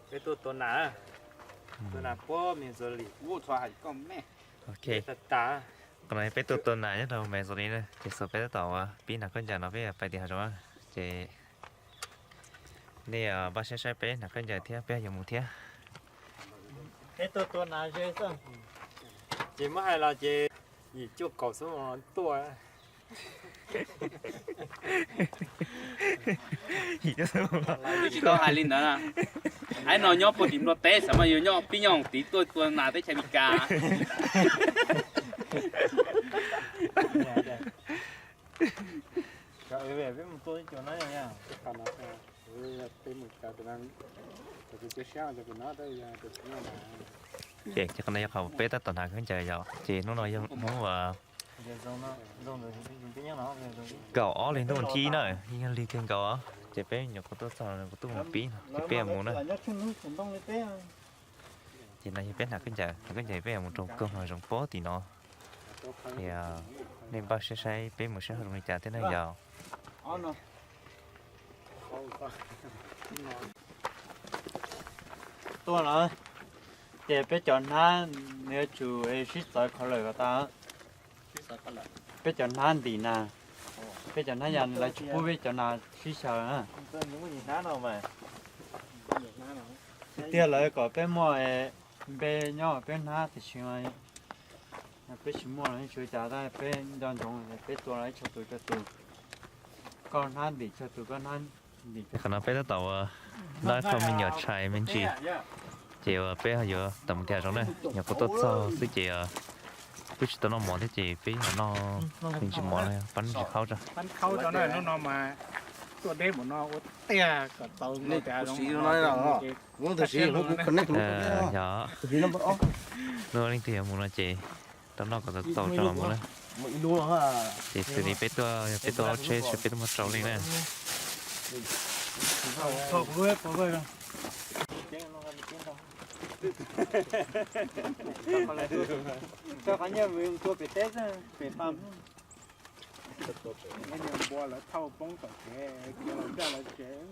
Peb tuaj tua nas, tua nas puag Mes Lis. Ok, qhov no peb tuaj tua nas nyob rau Mes Lis na, ces xwb peb tab tom ua pib nas khaub ncaws no peb pais tim hav zoov na. Ces nej npaj siab saib peb nas khaub ncaws thiab peb yuav mus thiab. Peb tuaj tua nas ze xwb. Ces muab hais los ces yim cuaj kaum xwb tuaj. Tsis tau hais li ntawd. Aib no nyob puag tim Nplog teb xav mas yus nyob pib nyob tid tuaj tua nas teb chaws Amelikas. Ces qhov no yog qhov peb tab tom hnav khaub ncaws yom, ces hnub no yog hnub kaum ob li ntuj thib ib na, yog lig kawg nkaus os. Ces peb nyuam qhuav tuaj txog kuv tuaj mus pib no ces peb mus na. Ces no yog peb hnav khaub ncaws, hnav khaub ncaws peb yuav mus rau koog hav zoov puag tim no. Ces nej npaj siab saib peb mus sab hav zoov li cas thiab na yom. Tuaj no ces peb cov hnab nws yuav tsum sib txawv qhov lawm kom tau. Peb cov hnab ntim nas, peb cov hnab yas lawv tsis pub peb cov nas sib xyaw. Tiag lawv kom peb muaj npe nyob peb hnab tiam sis peb tsis muaj los yeej tsis ua cas, tab peb nco ntsoov peb tua los ib txhia tus rau tus, koj hnab ntim txhia tus koj hnab ntim. Qhov no peb tab tom ua noj ib qho me nyuam tshais me ntsis, ces peb yuav tawm mus tim hav zoov na, nyuam qhuav tuaj txog xwb ces peb tsis tau noj mov thiab ces peb yuav noj me ntsis mov no pab ntsis khaub tso. Yog leej twg yuav mus no ces tau noj kom tau txaus tso mam mus na. Ces xws li peb tuaj, yog peb tuaj ob tsheb, peb tuaj muaj rau leej na. Npua lawv thauj poob tom kev, kiag los ncaj lawv tsev.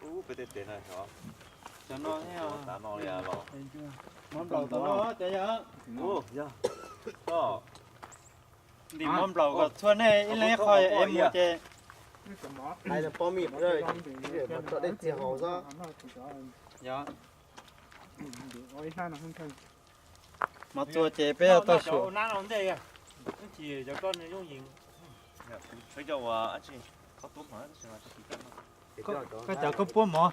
Ub, peb tej tes na, xyov. Cov no, tav no li los. Mov nplaum tau no, cov yog. Ub, yog. Ntim mov nplaum kom txhua nej ib leeg ib qho es mus ces. Hais pob mim, mov tso dej txiag haus xwb. Mov txua ces peb tau suav. Koj cov koj puab mov.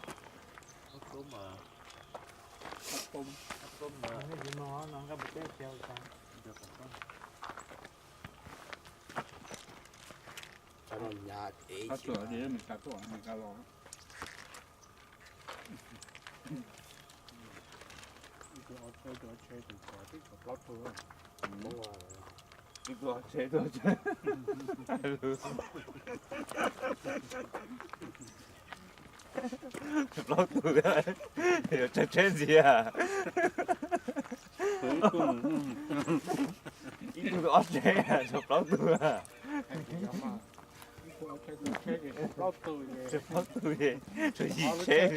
Plaub tug, yuav tsawg tsheb ntxiv. Ib tug ob tsheb, tshuav plaub tug. Tshuav plaub tug, tshuav yim tsheb.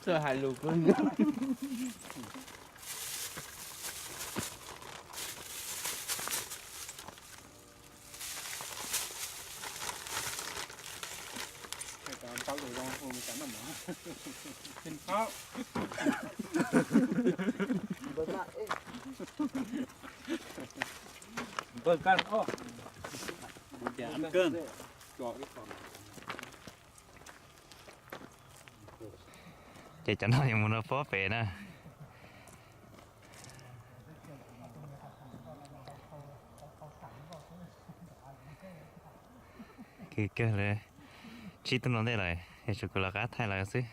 Txawj hais lus kawg. Ces cov no yuav mus rau pob pem na. Kawg kawg lawm, tsib tug no ntej lawm, yuav tsum kuv lawv qab thaij lawv xwb.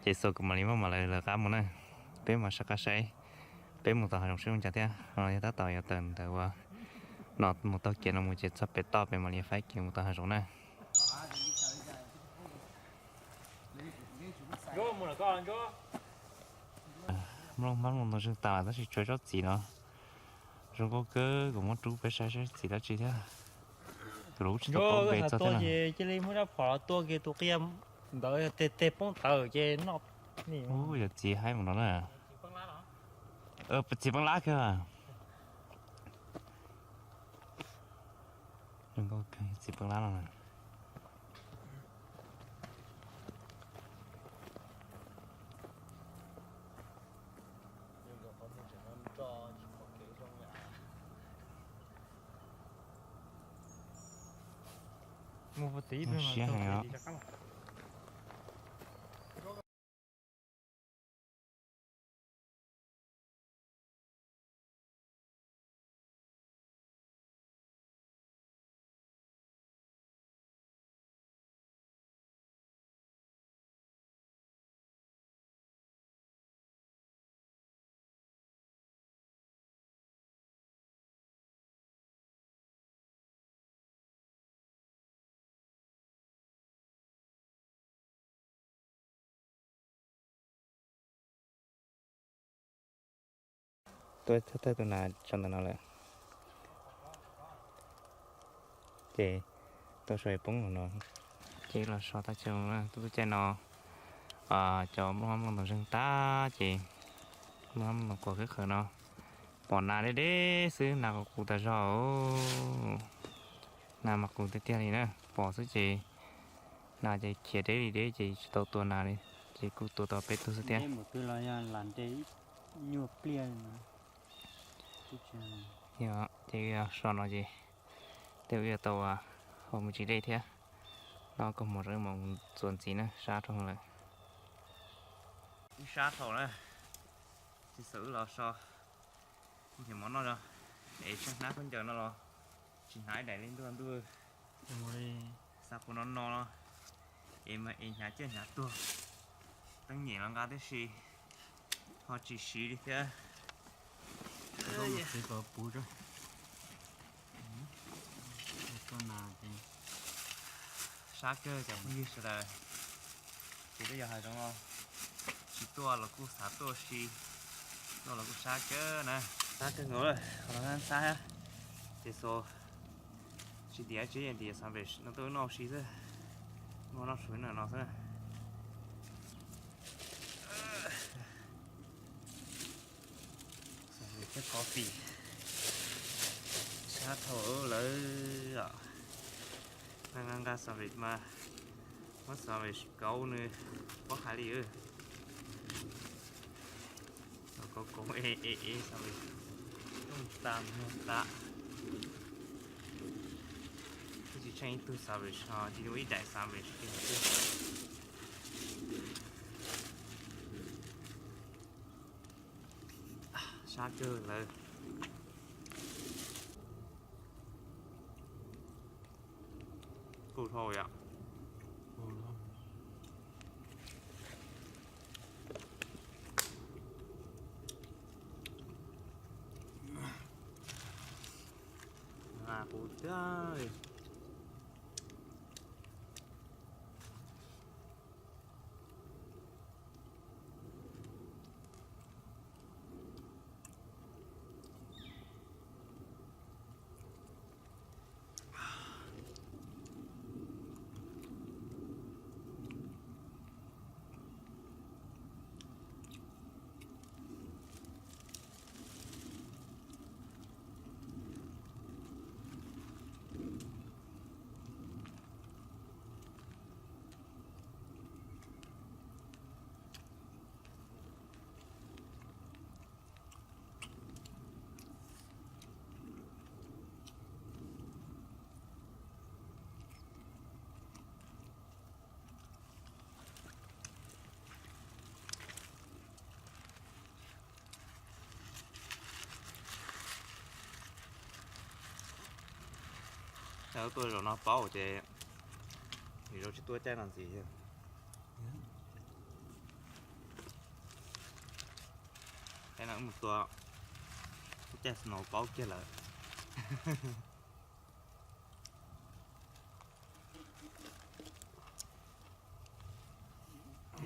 Ces xyov kuv mam li muab mam lawv lawv qab mus na. Peb mam sab qab saib, peb mus tau hav zoov seb zoo cas thiab. Yog tab tom yuav tawm ntawd ua no mus taug kev no mus ces txog pem toj pem mam li faib kev mus tau hav zoov na. Mloog hmab mloog ntoo zeeg tas tab sis tshuav tsob txiv no, Zoo nkauj kawg, kuv muab rub peb saib saib txiv dab tsi thiab. Tus lub tsis tau paub npe txog thiab no. Ces cia li muab rab phom los tua kiag tus qia ntawd, tej poob tawm ces noj. Ub, yog txiv haib mus no na. Txiv peeb lab kiag. Zoo nkauj kawg, txiv peeb lab no. Mus puag tid, siab heev os. Tuaj thawj thawj tus nas tso ntawm no lawm. Ces tuaj so poob no. Ces los so tab sis tuaj caij no, cov nplooj nplooj ntoo zeeg tag ces nplooj nplooj ntoo quas khawb qhawv no. Pom nas deb deb xwb, nas qus qus tas zog. Nas mas qus tiag tiag li na, pom xwb ces nas ces khiav deb li deb ces tsis tau tua nas li, ces kuj tua tau peb tug xwb thiab. Yog ces so no ces tej wb yuav tau haus me ntsis dej thiab. No koj mus rau mus txuas ntxiv na, sab dhau lawm. Ib sab dhau na, tsis xav wb los so. Ces mov noj os, es tsheej hnab khaub ncaws no los tsis hnav ib daim li ntuj ntuj. Xav qhov no no los es mas es hnyav ciaj hnyav tuag. Teeb nyem los nqa tib si ho tsis siv li thiab. Sab kawg cov phooj ywg sawv daws. Ces twb yog hav zoov los tsis tuaj los kuj xav tuaj si, tuaj los kuj sab kawg na. Sab kawg nkaus, qhov no sab thiab. Ces xo tsis tias tsis tias xav pem no tuaj noj si xwb, noj noj su no no xwb. Xav pem thiab coffee, sab dhau lawm os. Nqa nqa nqa xav pem mas muab xav pem kauv nws pob hais li. Kauv kauv es es es xav pem tooj tas mog tas. Twb tsis tsheej ib tug xav pem, tsis muaj ib daim xav pem. Sab kawg lawm. Qus dhau yom. Qus tiag li. Yog tuaj zaum no paub ces zaum tsis tuaj caij no ntxiv. Caij no wb mus tua, caij snow paub kiag lawm.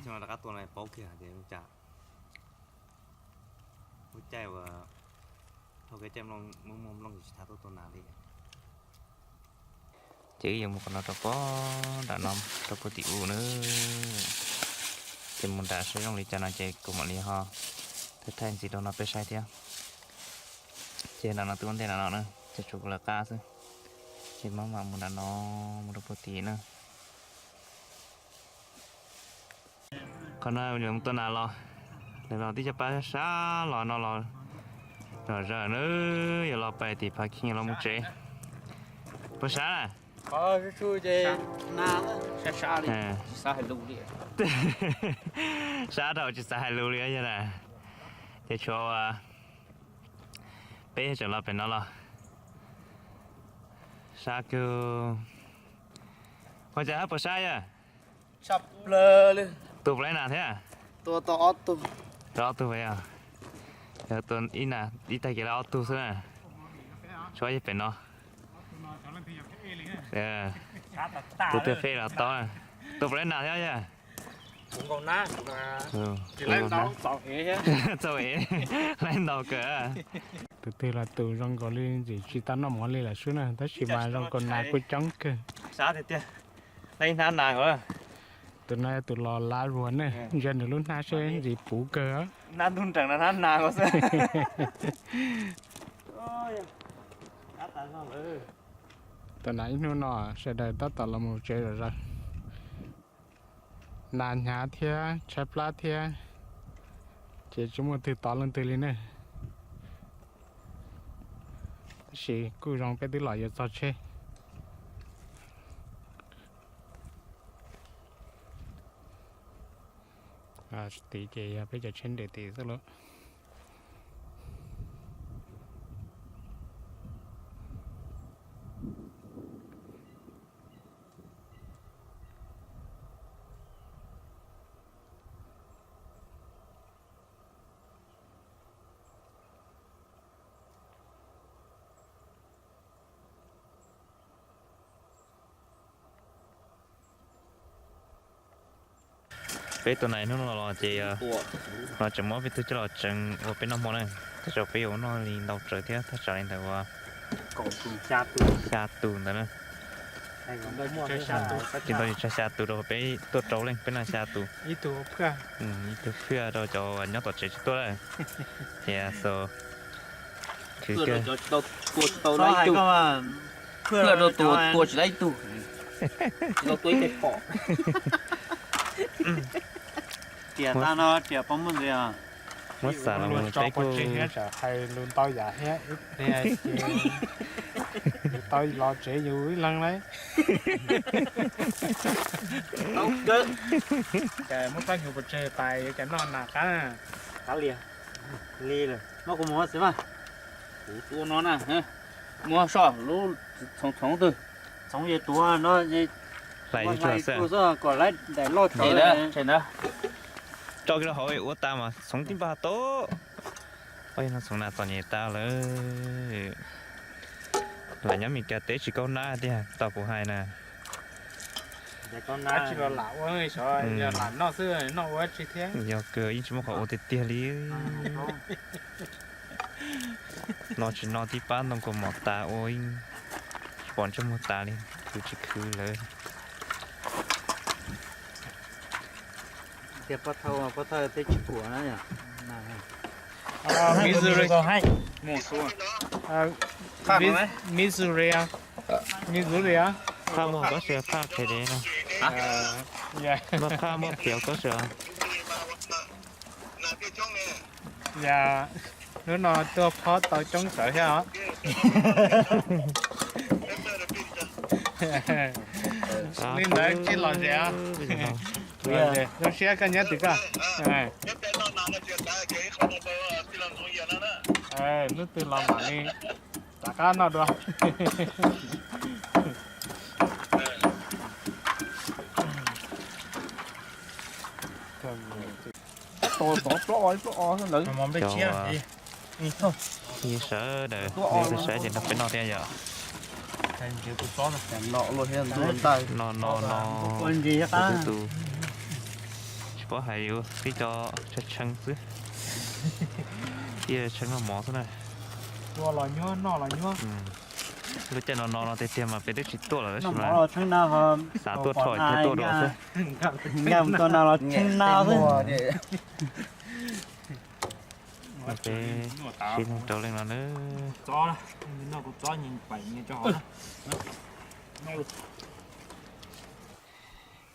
Xyoo no rov qab tua no paub kiag tias cas. Lub caij uas Thaum kawg caij mloog, muaj muaj mloog tsis thav tuaj tua nas li. Ces wb yuav mus qhov no rau pem nram no, rau puag tim u na. Ces mus nram saib zoo li cas no ces kuv mam li ho thaij thaij ntxiv rau no peb saib thiab. Ces nram no twb ua ntej nram no na, ces tshuav kuv lawv qab xwb. Ces mam mam mus nram no, mus rau puag tim na. Qhov no yuav mus tua nas los, lawv los tib co pab sab los no los zom zaws na, yuav los pais tim Phav Kheej los mus tsev. Puas sab na? Sab rau tsis xav hais lus li yog na. Ces tshuav peb tseem los pem no los sab kawg. Ua cas hab puas sab yog? Tua puas laib nas thiab? Tua ob tug, tua ob tug yog. Tua ib nas ib tag kiag lawm ob tug xwb na. Tshuav yog pem no. Tus twg fej los tau. Tua puas laib nas thiab yog? Txaus ev, laib ntau kawg. Tus twg los tus zoo nkaus li ntxim tsis tau noj mov li lawm xwb na, tab sis mas zoo nkaus nas kuj coob kawg. Tus no yog tus los lav vuag ne, ntsia nws lub hnab seb ntxim puv kawg. Tus nas ib hnub no sawv daws tab tom los mus tsev zom zaws. Nas hnyav thiab tshaib plab thiab, ces tsis muaj twg tov leej twg li ne. Tab sis kuj zoo peb twb los yuav txog tsheb. Tim ces yog peb cov tsheb nres tim xwb lauj. Peb tus nais hnub no los ces no tseem muab peb tug coj los tseev ua peb noj hmo na. Tej zaum peb yuav noj li ntau tsawg thiab thaj tsam li ntawd ua xya tus ntawd na. Ces ntau tsis tshaj xya tus rau peb tuaj rau leej, peb noj xya tus. Ib tug phiaj rau cov nyob tom tsev tsis tuaj lawm. Tias so khwv kawg. Tua tsis tau ib tug, tua tsis tau ib tug, tsis tau tua ib teg phom. Tiam tag no tiam pov muaj ntxiv. Muab xav los mus peb kuj hais lus ntau yam thiab ib pliag ces yus tau los tsev yus ib leeg lauj. Muab koj nyuam qhuav tseg pais yuav cov noj nas qab. Qab li, li lawm, muab kuv mus xwb mas. Kuv tua no na, muab soj lub txhoov txhoov twg. Txhoov ces tuav no, hlais xwb kom laib daim loj tau. Tso kiag rau hauv ua tas mas txhoov tib npaj tau. Oj, yog no txhoov nas txom nyem tas lawm. Lam nyob Meskas teb tsis kaub nab tiag tau kuv hais na. Tsis los lam ua, lam noj xwb noj ua tsis thiab. Yog kawg yeej tsis muaj qhov ua tiag tiag li. No tsis no tib pab ntoo kaus mom tas ua tsis pom ntsej muag tas li, khwv tsis khwv lawm. Tias pov thawj, pov thawj teb tsis kuam na yom. Missouri. Missouri. Missouri. Phaj muaj koj sw phaj qhia dev no. Muaj phaj muaj piav koj sw. Yog hnub no tuaj phob tau coob tsawv thiab os. Li ntawd tsis los zem. Zoo siab koj nyob tim koj. Hnub twg los mam li rov qab noj dua. Cov sawv daws, saib ces nrog peb noj thiab yom. No no no, tus tsis paub hais yuav tib co tshee tshee xwb, tib tshee noj mov xwb na. Tua los nyuab, noj los nyuab. Lub caij no no no tiag tiag mas peb twb tsis tuaj lawm tab sis mas xav tuaj rho thiaj tuaj dua xwb. Nkag mus tua nas los tsheej nas xwb. Peb sib nug rau leej no na.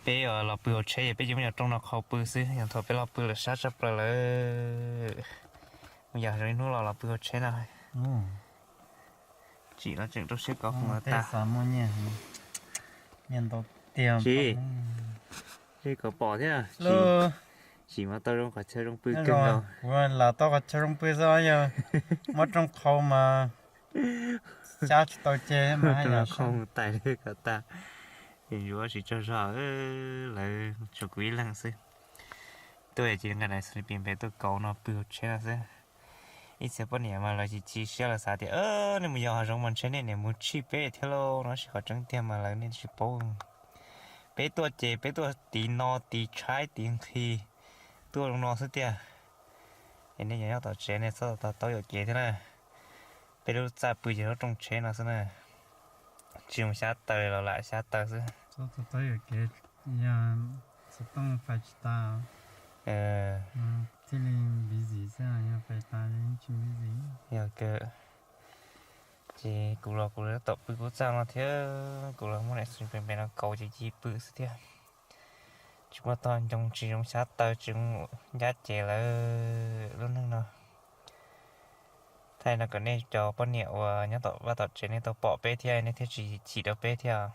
Peb los pw hauv tsheb, peb ces muab cov rooj no qhau pw xwb, yog thaum peb los pw lawm sab tshaj plaws lawm. Mus yos zoo ib hnub los los pw hauv tsheb no. Tsim no tseem rau siab kov khoom tas. Nyiaj ntau tiag. Tsis, tsis kom pom thiab. Tsim mas tau zoo qhov chaw zoo pw kawg nkaus. Kuv lam tau qhov chaw zoo pw xwb, yog muab rooj qhau mas cab tsis tau ces mas qhau tais li kom tas. Ces yuav tsis tsaug zog, lawv tsuas kuv ib leeg xwb. Tuaj ces nqa daim sleeping bag tuaj kauv no pw hauv tsheb no xwb. Ib txhia poj niam mas lawv tsis txi siab, lawv xav tias nej mus yos hav zoov mas ntshe nej niam mus tshij peb thiab lauj no, tab sis qhov tseeb tiag mas lawv nej tsis paub. Peb tuaj ces peb tuaj tiv no tiv tshaib tiv nqhis, tuaj zoo no xwb tiag. Es nej cov nyob tom tsev nej txhob to taub yuam kev thiab na. Peb lub txaj pw ces lub rooj tsheb no xwb na. Tsis zoo xyab taw los lam xyab taw xwb. Txhob to taub yuam kev, yog xov tooj fais tsis tas thiaj li busy xwb, yog fais tas li tsis busy. Yog kawg. Ces kuv los kuv tab tom pw kuv txaj no thiab, kuv los muab daim sleeping bag no kauv ces cia pw xwb thiab. Tsis muaj tog ncoo, tsis zoo xyab taw, tsis zoo ncaj ces lawm lub neej no. Thaum no kom nej cov poj niam uas nyob tom vaj tom tsev nej tau pom peb thiab nej thiaj tsis chim rau peb thiab.